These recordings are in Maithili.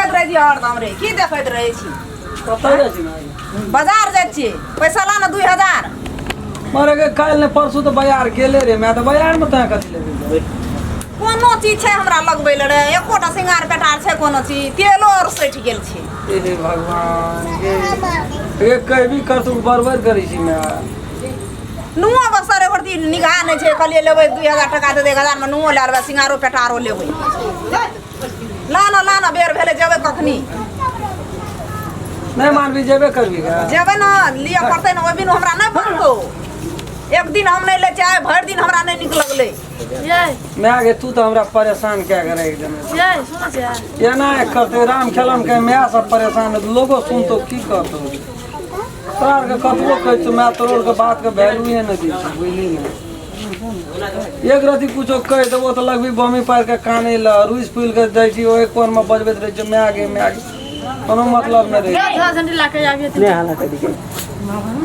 देखैत रहै छी हरदम रे? की देखैत रहै छी? कतऽ जाइ छी माय? बाजार जाइ छी, पैसा ला ने 2000। मरे के काल्हि ने परसू तऽ बाजार गेले रे माय, तऽ बाजारमे तोरा कथी लेबै? कोनो चीज छै हमरा लगबै लए रे? एकोटा सिंगार पेटार छै? कोनो चीज? तेलो आर सठि गेल छै। हे भगवान गे, हे कहबी कर तू बड़बड़ करै छी माय। नुओ बसर एकर दिन निगाह नहि छै। कहलियै लेबै, 2000 टका दे दे, 1000 मे नुओ लए लेबै, सिंगारो पेटारो लेबै। ला ना, ला ना, बेर भेलै, जेबै कखनी? नहि मानबी, जेबे करबी गे? जेबै ने, लिअ पड़तै ने, ओहि बिनु हमरा नहि बनतौ। एक दिन हम नहि लै चाहे, भरि दिन हमरा नहि नीक लगलै। ये। माय गे, तू तऽ हमरा परेशान कए के राखि देने छी। ये, सुनै छियै? एना करतै राम खेलन के माय सब परेशान, लोगो सुनतो की कहतो? तोरा आरके कतबो कहै छियौ माय, तोरो आरके बातके वैल्यूए नहि दै छै, बुझली ने? एक रति कुछो कहि देबो तऽ लगबी बमी पारि के कानै लए, रुसि फूलि के जाइ छी, ओहि कोनमे बजबैत रहै छियौ माय गे माय गे, कोनो मतलब नहि रहै ये, थोड़ा झंडी ला के आबिए।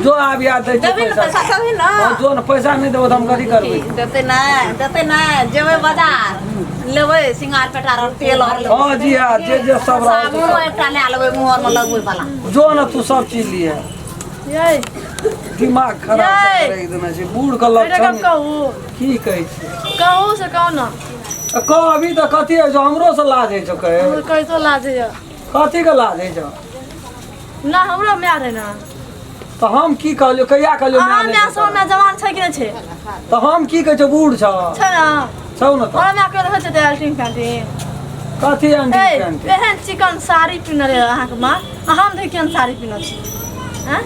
जो आब याद दै छियौ देबही ने पैसा। पैसा देबही ने? हँ, जो ने, पैसा नहि देबो तऽ हम कथी करबै? देतै नहि, देतै नहि? जेबै बाजार, लेबै सिंगार पेटार और तेल और लेबै। हँ जी, हँ, जे जे सब रहै छै साबुनो सब। एकटा लए लेबै मुँह आरमे लगबै वाला। जो ने, तू सब चीज लिए। ये। दिमाग खराब ये। कऽ के राखि देने छै बूढ़ के एकटा लक्षण। गप कहू? की कहै छी? कहू से कहू ने। तऽ कह अभी तऽ कथी होइ छौ? हमरो से लाज होइ छौ कहे? हमरो कहितो लाज होइए। कथी के लाज होइ छौ? ना, हमरो माय रहै ने। तऽ हम की कहलियौ? कहिया कहलियौ अहाँ माय माय नहि से हमरा जवान छै कि नहि छै? तऽ हम की कहै छौ, बूढ़ छौ? छै ने? छौ ने तऽ। हमरा माय के देखै छै तऽ एल्टिंग पैंटिंग। कथी आंटी ए पैंटी? एहन चिकन साड़ी पिन्हने रहै अहाँके माँ आ हम देखी केहन साड़ी पिन्हने छी। आँय,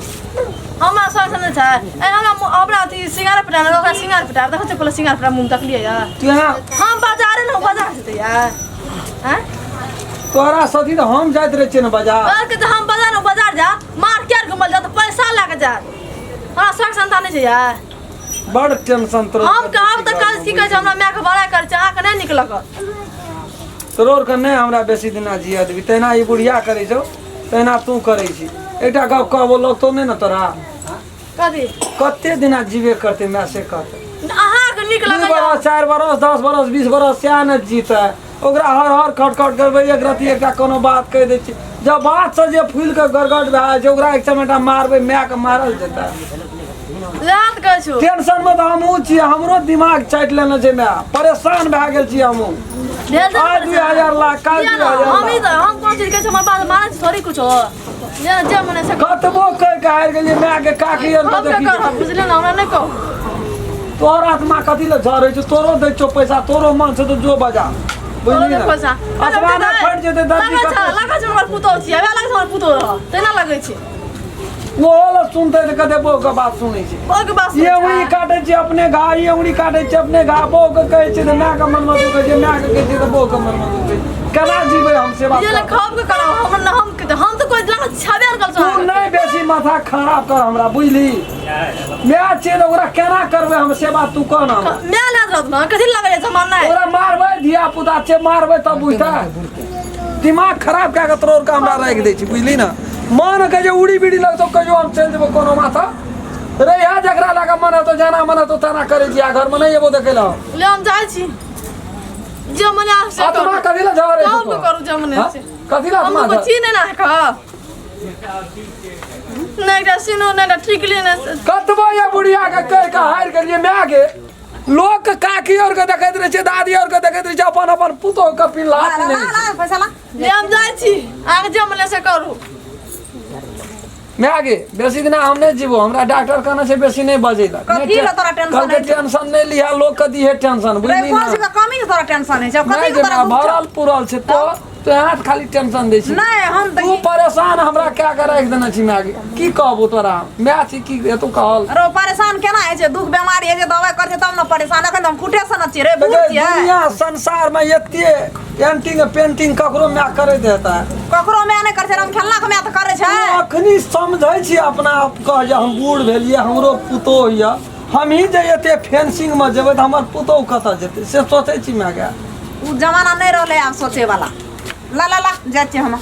हमरा सब नहि छै। ए, हमरा अथी सिंगार पेटार, ओकरा सिंगार पेटार देखै छै? पहिले सिंगार पेटार मुँह तकलियै यऽ? तू यहाँ हम बाजारे ने बाजार जेतै यार? आँय। तोरा सती तऽ हम जाइत रहै छियै ने बाजार। कहलकै जे हम बाजार ने बाजार जा, मार्केट घुमल जा तऽ पैसा लए कऽ जा। हमरा शौक संतान नहि छै यार? बड़ टेंशन तोरो। हम कहब तऽ कल की कहै छै, हमरा मायके बड़ाइ करै छै, अहाँके नहि नीक लगत। तोरो के नहि हमरा बेसी दिना जिया देबी। तहिना ई बुढ़िया करै छौ, तहिना तू करै छी। एकटा गप कहबो, लगतौ नहि ने तोरा? कथी? कते दिना जीबे करतै माय, से कहतै। अहाँके नीक 2 लगैया। बरस, 4 बरस, 10 बरस, 20 बरस, सएह ने जीतै। ओकरा हर हर खट खट करबै, एक रति एकटा कोनो बात कहि दै छी, जब बात से जे फूलि के गड़गड़ भए जाइ छै, ओकरा एक चमेटा मारबै मायके, मारल जेतै? वएह तऽ कहै छौ। टेंशन मे तऽ हमहूँ छियै, हमरो दिमाग चाटि लेने छै माय, परेशान भए गेल छियै हमहूँ। भेल तऽ आइ 2000 लाख, काल्हि किया दू ने हजार हम ई लाख। तऽ हम कोन चीज कहै छी? हमर बात मानै छी थोड़ी कुछो, जे जे मने से। कतबो कहि के हारि गेलियै मायके, काकी आर के। हम देखी। करब, बुझलियै ने? हमरा नहि कहू। तोहर आत्मा कथी लए झरै छौ? तोरो दै छौ पैसा, तोरो मन छौ तऽ जो बजा, बुझली ने? पैसा असमाने फटि जेतै दर्जी लगै छै। कतऽ। लगै छै हमर पुतोह छियै, वएह लगै छै हमर पुतोह रह, तेना लगै छै। ओहो लए सुनतै तऽ कते बहू के बात सुनै छै। ओहिके बात ई सुनै उंगली छै। काटै छै अपने घा, ई उंगली काटै छै अपने घा। बहू के कहै छै तऽ माय के मनमे दुखै छै, माय के कहै छै तऽ बहू के मनमे दुखै छै। केना जीबै हम से बात जे कहू। खब के करब हम न, हम तऽ कोई लग छबे कर तू नहि बेसी माथा खराब कर हमरा, बुझली? माय छियै तऽ ओकरा केना करबै हम सेवा, तू कह ने हमरा। माय लए रहत ने, कथी लगै छै हमरा नहि। ओकरा मारबै, धिया पुता छै, मारबै तब बुझतै। दिमाग खराब कए कऽ तोड़ के हमरा राखि दै छै, बुझली ने? मन के जे उड़ी बीड़ी लगतौ, कहियो हम चलि जेबो कोनो माथा रहिया, जकरा लगा मन हेतौ, जेना मन हेतौ तेना करै छी, आ घरमे नहि एबो देखै लए। ले, हम जाइ छी, जे मने आब से आत्मा करू। कथी लए झगड़ै छौ कहू तोहर? करू जे मने हाँ? से। कथी लए हम आत्मा कोई चीज नहि ने कह नहि, एकटा सुनू नहि, एकटा टिकली नहि। कतबो ये बुढ़िया के कहि के हारि गेलियै माय गे। लोक के काकी और के देखैत रहै छै, दादी और के देखैत रहै छै, अपन अपन पुतोह के पिल्ला ला ला नहि। ला, पैसा ला। ले, हम जाइ छी, अहाँके जे मने से करू। माय गे, बेसी दिना हम नहि जीबो, हमरा डॉक्टर कहने छै बेसी नहि बजै लए। कथी लए तोरा टेंशन कहलकै होइ छै? टेंशन नहि लिहा, लोक के दिहे टेंशन, रे बुझली कोन ने? चीज के कमी के तोरा टेंशन होइ छै? कथी नहि के जे तोरा माय, दुख छौ? भरल पुरल छै तो तो हाथ खाली टेंशन दै छी। नहि, हम तू तऽ परेशान हमरा कए के राखि देने छी माय गे, की कहबो तोरा? माय छी की एतौ कहल? रो, परेशान केना होइ छै? दुख बेमारी होइ छै, दवाइ करै छै तब ने परेशान। एखन तऽ हम कुटे सन छियै रे, बूढ़ देखै, छियै। दुनिया संसार में एते पेंटिंग पेंटिंग ककरो माय करैत हेतै? ककरो माय नहि करै छै, हम खेलना के माय तऽ करै छै। तू अखनी समझै छी अपना आप कह जे हम बूढ़ भेलियै, हमरो पुतोह यऽ, हमही जे एते फेंसिंग में जेबै तऽ हमर पुतोह कतऽ जेतै, से सोचै छी माय गे? ओ जमाना नहि रहलै आब सोचे वाला। ला ला ला, जाइ छियै हम।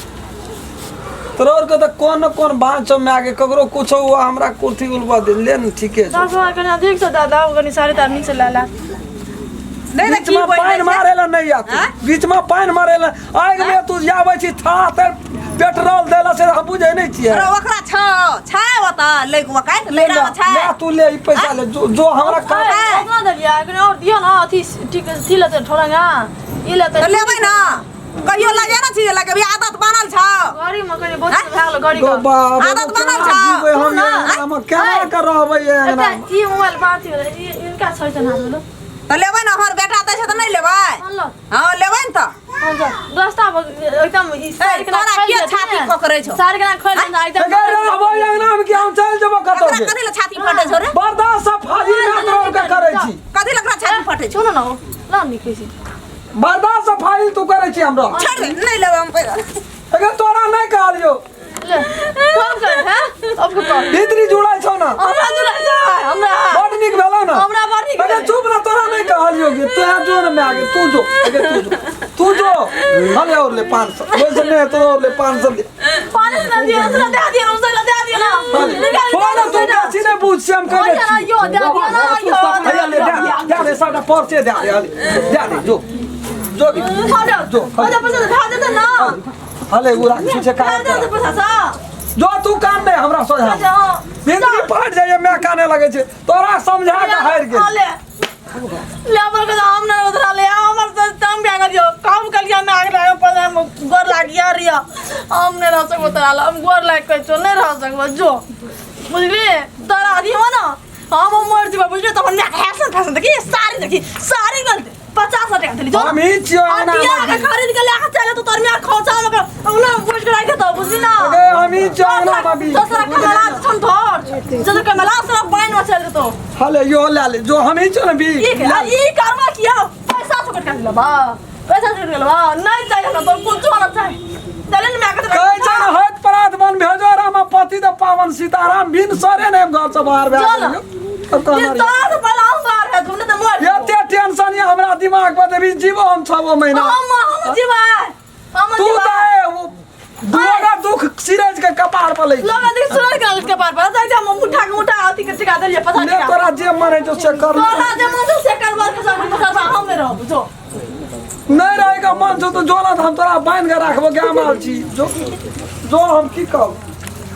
तोरा आरके तऽ कोन ने कोन बात छौ माय के, ककरो कुछो हुआ हमरा कुर्ती उलबा दे ले ने, ठीके छौ। दस हजार कनि अधिक छौ दादा, ओ कनि साड़ी ताड़ी नीक से लए ला। नहि तऽ बीच की में बोलि दै पानि छै? मारे ला नहीं आत आँय? बीच में पानि मारे ला आगि में तू जाबै छी था ते पेट्रोल देला से हम बुझै नहीं छियै अरे ओकरा छौ छै ओतऽ लैके ओकाइत लैरा मे छै ले तू ले ई पैसा ले जो जो हमरा काम आँय? ओतना देलियै कनि आओर दियौ ने अथी ठीक अथी लेतै ठोरंगा ई लेतै तऽ लेबै ने कहियो लगे ना चीज लगे अभी आदत बनल छौ गाड़ी में कनि बहुत भए गेल गाड़ी गो के बाप आदत बनल छौ। जीबै हम ना। अंगना में केना के रहबै ये एकटा अंगना में ई मोबाइल बात ई इनका छै तन हाथ में तऽ लेबै ने हमर बेटा दै छै तऽ नहि लेबै अनलो हँ लेबै ने तऽ हम जा रास्ता पर एकदम ई साड़ी के तोरा खोल के छाती खोकरै छौ? साड़ी के खोल दे एकदम अगर रहबै अंगना में कि हम चलि जेबो कतौ ओकरा के कथी लए छाती फटै छौ रे बर्दाश्त से फाजी ना तोड़ के करै छी कथी लए ओकरा छाती फटै छौ छोड़ो ना ओ ला निकलै छी बर्दाश्त से फाइल तू करै छी हमरा छोड़ दे नहि लेबै हम पैसा अगर तोरा नहि कहलियो ले कम कर हैं अब कर भीतरी जुड़ल छौ ना हमरा जुड़ा छै हमरा बड नीक भेलौ ना हमरा बड़ नीक अगर चुप ना तोरा नहीं कहलियो कि तू यहाँ जो ना मैं आगे तू जो अगर तू जो तू जो हले और ले 500 वैसे नहीं तो और ले 500 ले पानी से ना दियो उसने दे दियो उसने दे दियो ना हले छोड़ ना तू बेसी नहीं पूछ से हम कह ओया ना यो दे दियो ना यो हले ले दे दे दे सबटा पर्चे दे दे हले दे दे जो जो भी जो पैसा पैसा दे दे ना हले उ राख छै दे काम दे पैसा सा जो तू काम नहीं हमरा सोझा अच्छा हां जिंदगी फाट जाइए मैं काने लगे छै तोरा समझा के हारि गेल ले ले हमर के हम ना उधरा ले हमर तो तम भए गेल काम कलिया में आग लागे पर हम गोर लागिया रिया हम नहीं रह सकबो तोरा ला हम गोर लाग के छो नहीं रह सकबो जो बुझली तोरा अथी हो ना हम मर जेबो बुझली तो हम फैशन फैशन देखी साड़ी देखी साड़ी गलते 50 टका देली जो हम ही छियो आ अंगना बियाह में के खरीद के ले के चले तो तोर में खोचा में उना बुझ के राख दो बुझली ना अगे हम ही छियो अंगना में भी तो सारा कमला छन धर जब कमला सारा पानी में चल तो हले यो ले ले जो हम ही छियो ना भी ई के ई कर्मा किया पैसा छोड़ के दिला बा पैसा छोड़ के बा नहीं चाहिए हमरा तो कुछ ना चाहिए चले न मैं कहै छै ने होइत परात बन भेजो राम पति त पावन सीताराम बिन सरे ने घर से बाहर भए चल। गेलियो तब कहना ये तोरा से पहले हम बाहर है तुमने तो मर एते टेंशन ये हमरा दिमाग पर देबी जीवो हम छबो महीना हम हम जीवा हम तू जीवा तऽ ए, वो दुआरा दुख सिरज के कपार पर लै छी। लोग देख सुनल के के पार पर जाय हम मुठा के मुठा अथी के टिका देलिए पता ने नहीं तोरा जे मन है जो से कर ले। तोरा जे मन से करबा के सब पैसा हम नहीं रहब जो नहीं रहेगा मन छौ तो जोला हम तोरा बांध के राखबो गाय माल छी जो जो हम की कहब।